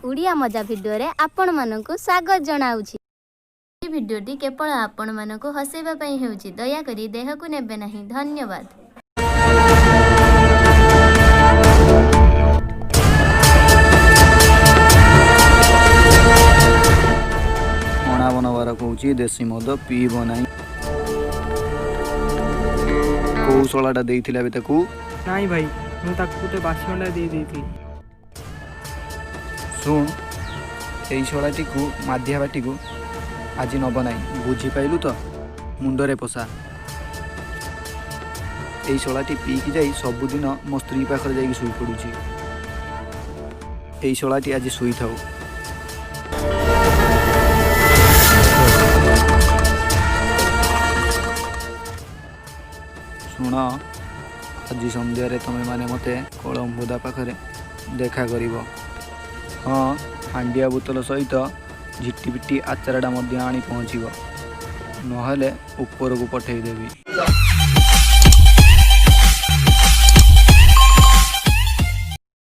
ଓଡ଼ିଆ ମଜା ଭିଡ଼ିଓରେ ଆପଣମାନଙ୍କୁ ସ୍ୱାଗତ ଜଣାଉଛି। ଏହି ଭିଡ଼ିଓଟି କେବଳ ଆପଣମାନଙ୍କୁ ହସେଇବା ପାଇଁ ହେଉଛି। ଦୟାକରି ଦେହକୁ ନେବେ ନାହିଁ। ଧନ୍ୟବାଦ। ଅଣାବନ ବାର କହୁଛି, ଦେଶୀ ମଦ ପିଇବ ନାହିଁ। କୋଉ ଶଳାଟା ଦେଇଥିଲା ବେ ତାକୁ? ନାଇଁ ଭାଇ, ମୁଁ ତାକୁ ଗୋଟେ ବାସି ଅଣ୍ଡା ଦେଇ ଦେଇଥିଲି। ଶୁଣ, ଏଇ ଶଳାଟିକୁ ମାଧିଆ ବାଟିକୁ ଆଜି ନବ ନାହିଁ, ବୁଝିପାଇଲୁ ତ? ମୁଣ୍ଡରେ ପଶା। ଏଇ ଶଳାଟି ପିଇକି ଯାଇ ସବୁଦିନ ମୋ ସ୍ତ୍ରୀ ପାଖରେ ଯାଇକି ଶୋଇପଡ଼ୁଛି। ଏଇ ଶଳାଟି ଆଜି ଶୋଇଥାଉ। ଶୁଣ, ଆଜି ସନ୍ଧ୍ୟାରେ ତୁମେମାନେ ମୋତେ କଳମ୍ବୁଦା ପାଖରେ ଦେଖା କରିବ। ହଁ, ହାଣ୍ଡିଆ ବୋତଲ ସହିତ ଝିଟିପିଟି ଆଚାରଟା ମଧ୍ୟ ଆଣି ପହଞ୍ଚିବ, ନହେଲେ ଉପରକୁ ପଠେଇଦେବି।